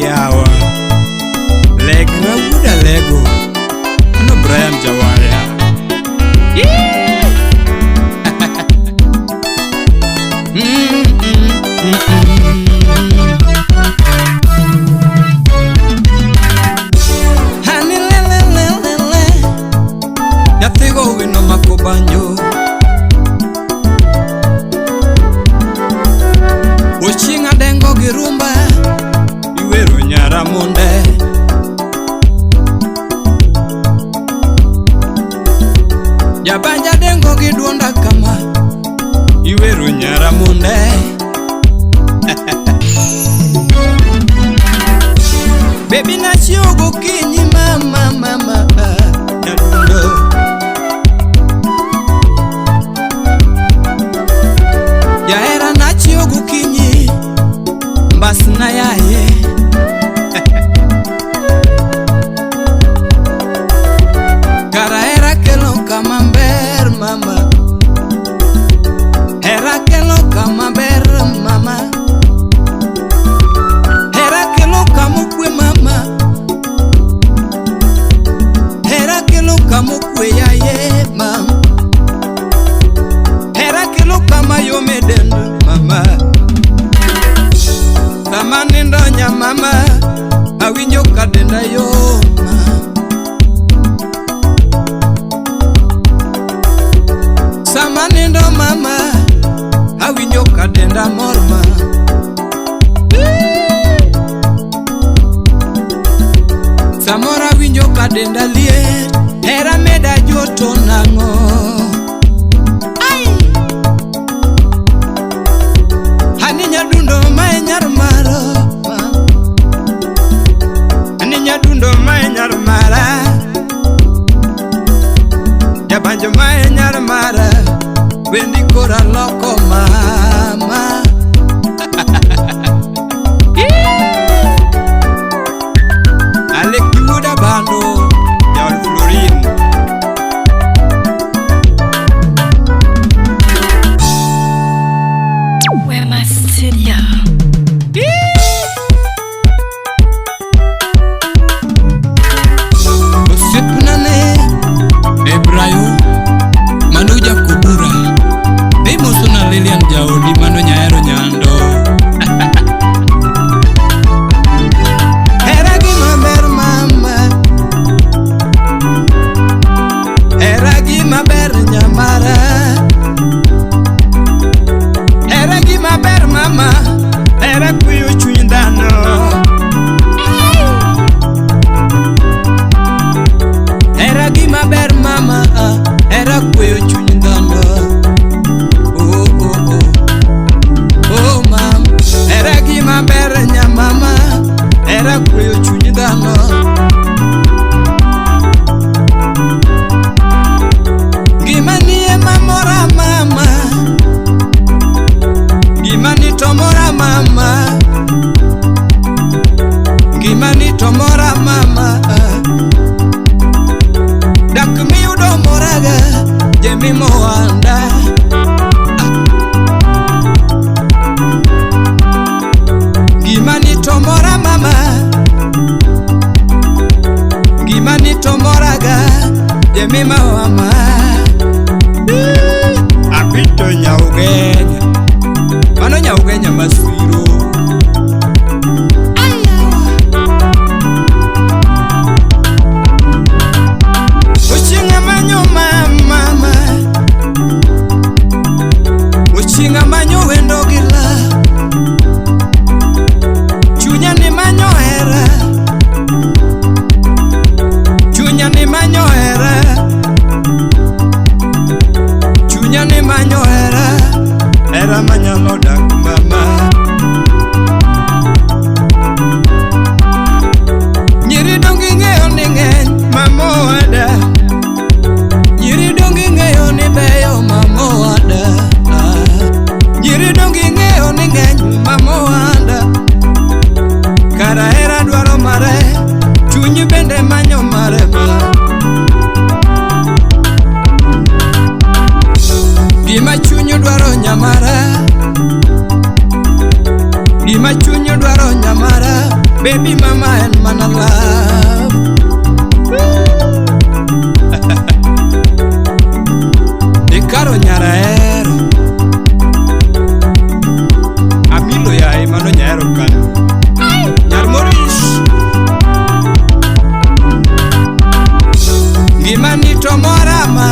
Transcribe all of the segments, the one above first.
Yawa. Legra wuda lego. Ano Brian Jawaya. Hani le le le le le. Nyathigo wino mako banjo. Ochieng' adengo gi rumba. Iwero nyara monde. Jabanja dengo gi duonda kama. Iwero nyara monde. Baby nachiew gokinyi mama mama nyadundo. Jahera nachiew gokinyi mbasna yaye. Kara hera kelo kama ber mama. Hera kelo kama ber mama. Hera kelo kama okwe mama. Hera kelo kama okwe yaye mama. Hera kelo kama yom e dend mama. Sama nindo nya mama, awinjo ka denda yom. Sama nindo mama, awinjo ka denda mor ma. Samoro awinjo ka denda liet, hera meda joto nang'o. Ani nyadundo mae nyar maro, ani nyadundo mae nyar mara, jabanjo mae nyar mara, wendi kora loko mama. Alek Wuoda Bando, jaod Florin. Wema Studio. Osiepna ne Ibrayo mano jakobura be imosona Lilian jaodi mano nyaero nyando. Hera gima ber mama, hera gima ber nyamara, hera gima ber mama, hera kweyo chuny dhano. Hera gima ber mama, hera kweyo chuny dhano. Oh, oh, oh. Oh, mam. Hera gima ber nyamama, hera kweyo chuny dhano. Gima nie mamora mama, gima ni to mora mama, gima ni to mora mama. Dak miyudo moraga, jemi mowanda. Gima ni to mora mama, gima ni to moraga, jemi mawama. Apito nyaugenya, mano nyaugenya masiro. Ochieng' amanyo mama, ochieng' amanyo wendo gi la. Chunya ni manyo hera, chunya ni manyo hera, chunya ni manyo hera, hera manyalo dak mama. Nyiri dong ing'eyo ni ng'eny mama owada, nyiri dong ing'eyo ni beyo mama owada, nyiri dong ing'eyo ni ng'eny mama owada. Kara hera dwaro mare, chunyi bende manyo mare ma. Gima chuny dwaro nyamara, gima chuny dwaro nyamara, Baby mama en mana love. Ikaro nyara hero. Amilo yae mano nyahero kanyo. Nyar Moris. Ngimani to mora ma.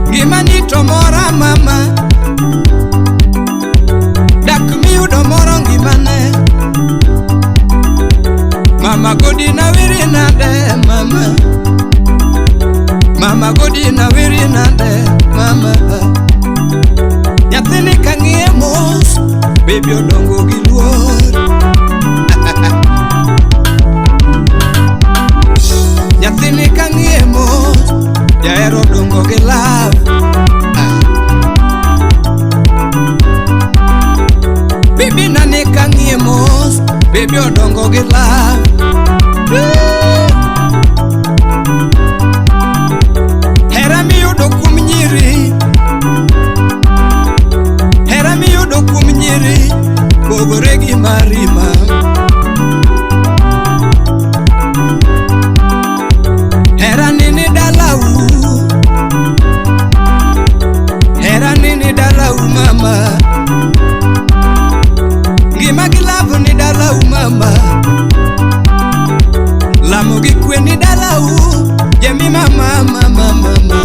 Ngimani to mora mama. Dak miyudo moro ngimane. Mama godi na wiri nade mama. Mama godi na wiri nade mama. Nyathini kang'iye mos, baby odongo gi luor. Nyathini kang'iye mos, jahero odongo gi love. Bibi nani kang'iye mos, baby odongo gi love. Hera miyudo kuom nyiri, hera miyudo kuom nyiri, pogore gi mari ma. Hera nini dalau, hera nini dalau mama. Ngima gi love ni dalau mama. Lamo gi kwe ni dalau, jemi mama mama mama.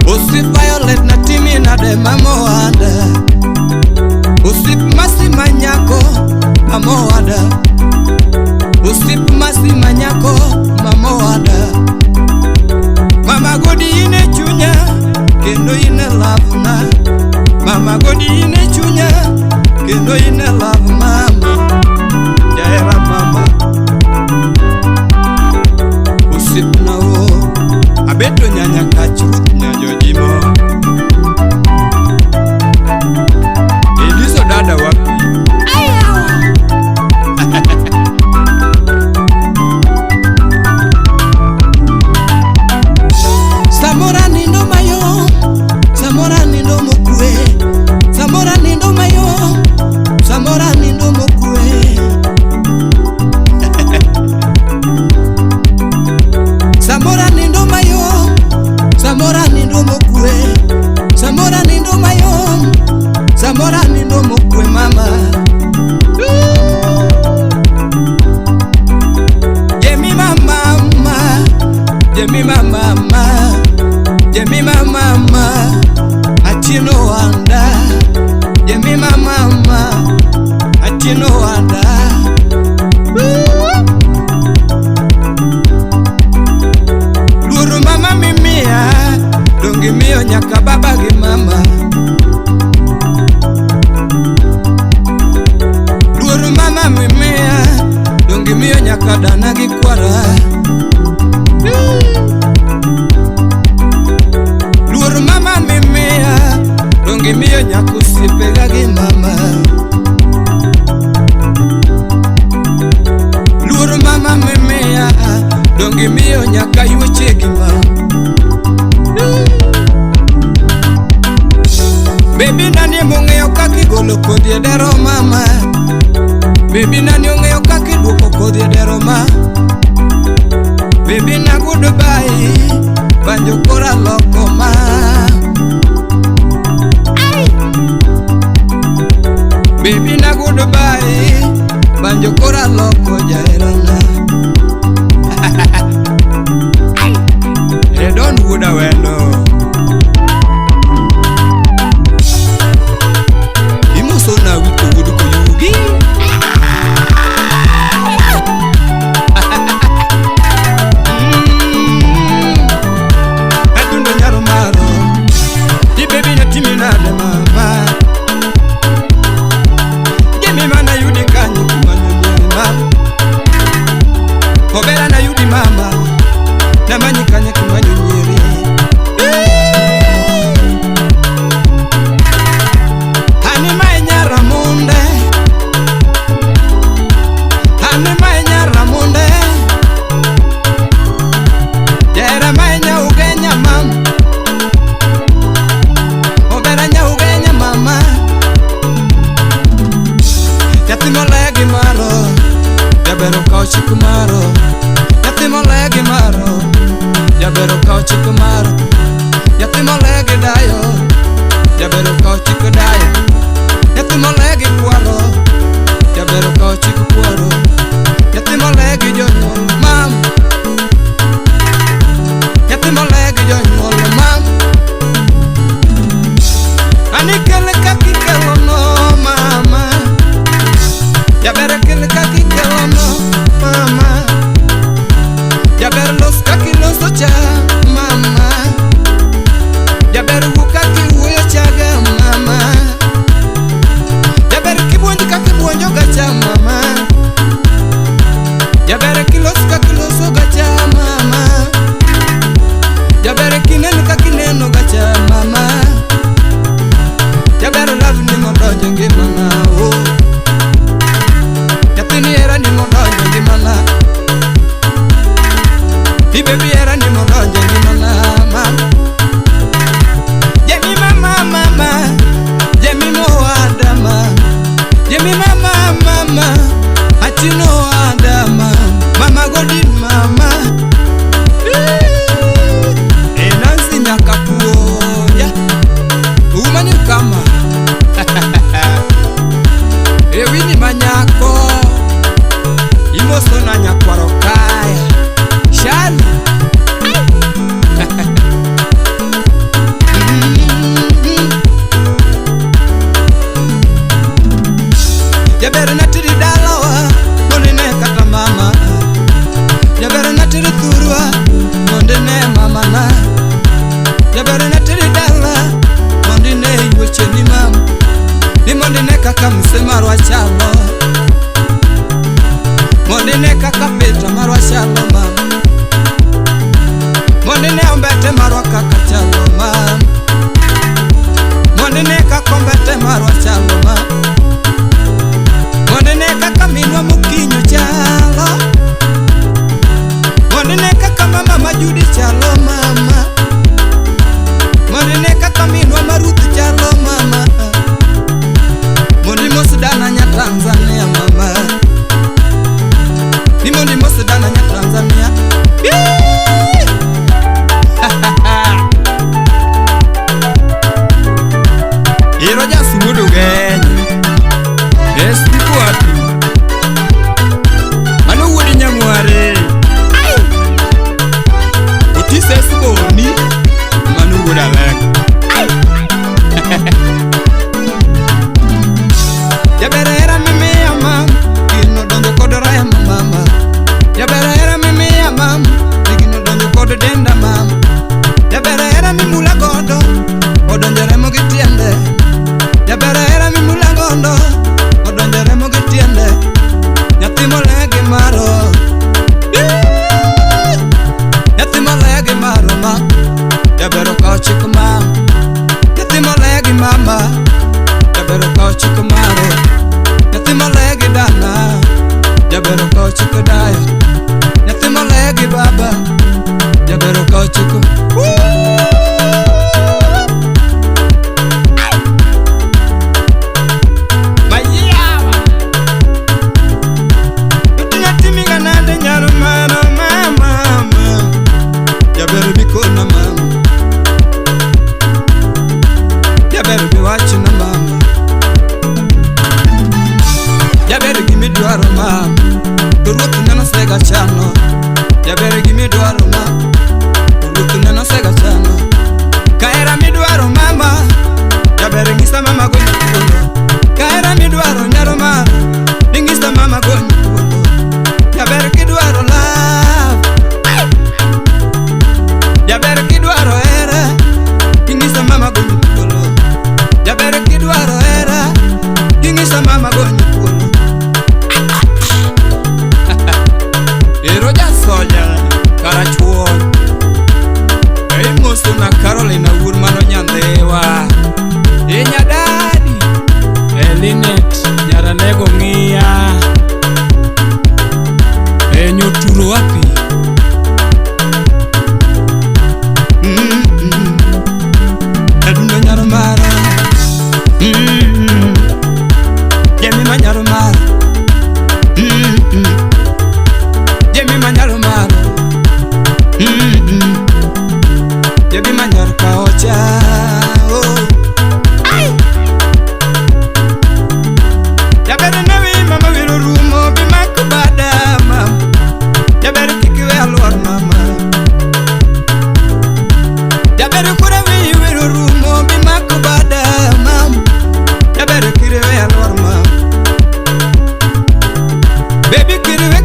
Osip Violet na timi nade mama owada. Osip Masi manyako mama owada. Osip Masi manyako mama owada. Mama godi ine chunya kendo ine love na. Mama godi ine chunya kendo ine love mama. Jahera mama. Osip na o abeto nyanya kach ruth nyajojimo. Eliso dada wapi? Samora nindo mayom, samora nindo mokwe. Samora nindo mayom, samora nindo mokwe. Samora nindo mayom, samora nindo mokwe. Samora nindo mayom, samora nindo mokwe mama. Jemi mama mama, Jemi mama mama, Jemi mama mama, Atieno wanda. Jemi mama mama, Atieno wanda. Luoro mama mimiya, donge miyo nyaka baba gi mama. Luoro mama mimiya, donge miyo nyaka dana gi kwara. Luoro mama mimiya, donge miyo nyaka osiepega gi mama. Luoro mama mimiya, donge miyo nyaka yuoche gi ma. Baby nani mong'eyo kaka igolo kodhi e dero mama. Baby nani ong'eyo kaka iduoko kodhi e dero ma. Baby na goodbye, banjo kora loko ma. Baby na goodbye, banjo kora loko jaherana. Redon wuoda wendo. Imoso na wiko wuod koyugi. Adundo nyaro maro, di baby na timi nade mama. Jemi mana yudi kanyo kumanyo jema. chik maro. Nyathi molegi maro, jabero kao chik maro. Nyathi molegi dayo, jabero kao chik dayo. Nyathi molegi kwalo, jabero kao chik kwalo. Nyathi molegi jonyuol mam, nyathi molegi jonyuol mam. Ani kele kaki kelo no mama, jaber kele kaki kelo no mama, jaber los kaki loso cha mama, jaber wuo kaki wuoyo chaga mama, jaber kibuonj kaki buonjo ga cha mama, jaber kilos kaki loso ga cha mama, jaber kineno kaki neno ga cha mama. Jaber love ni modonjo ngimana, oh. Nyathini hera ni modonjo ngimana, Ibebi hera ni modonjo ngimana, mama. Jemi mama mama, Jemi moadama, Jemi mama mama, Achino adama, mama godi mama. Enansi nyakapuoya, umani kama. Ewini manyako, imoso na nyakwaro kaya shali. Jaber natiri dalawa mondine kata mama, jaber natiri thurwa mondine mamana, jaber natiri dala mondine yuocheni mama, ni mondine kaka mse marwa chalo, mondine kaka peta marwa chalo mama, mondine ombete marwa kaka chalo mama, mondine kaka ombete marwa chalo mama, mondine kaka minwa mokinyo chalo, mondine kaka mama majudi chalo mama, mondine kaka minwa maruth chalo mama, mondi mos dana nya Tanzania mama, ni mondi mos dana nya Tanzania. Ero jasungudu geny, esiko wapi? Mano wuod Nyamware. Otise esboni, mano wuod Alek. Jaber hera mimiya mam, gino donjo kod remo mama. Jaber hera mimiya mam, gino donjo kod denda mam. Jaber hera mimula godo, odonjo remo gi tiende. Jaber hera mimula godo, odonjo remo gi tiende. Nyathi molegi maro, nyathi molegi maro ma, jaber okawo chik mam. Nyathi molegi mama, jaber okawo chik maro. Nyathi molegi dana, jaber okawo chik dayo. Nyathi molegi baba, jaber okawo chik. Mayawa Utina timiga nade nyaro mano mama, jaber bikona mama, jaber biwachna mama, jaber gimidwaro mama, to ruoth neno sega chano. Jaber gimidwaro mama, to ruoth neno sega chano. Kahera midwaro mama, jaber ng'isa mama gonyo thuolo. Kahera midwaro nyaro mara, ing'isa mama gonyo thuolo. Jaber kidwaro love, jaber kidwaro hera, ing'isa mama gonyo thuolo. Jaber kidwaro hera, ing'isa mama gonyo thuolo. Ero jasoja karachuony, imoso na Carolina wuod mano nyandhiwa. Inyadai.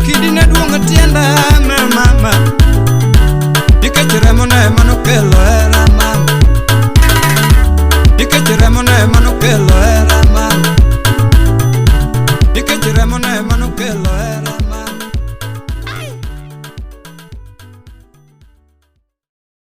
Kidi ne duong' tienda ma mama. Nikech remo ne manokelo hera mama. Nikech remo ne mano.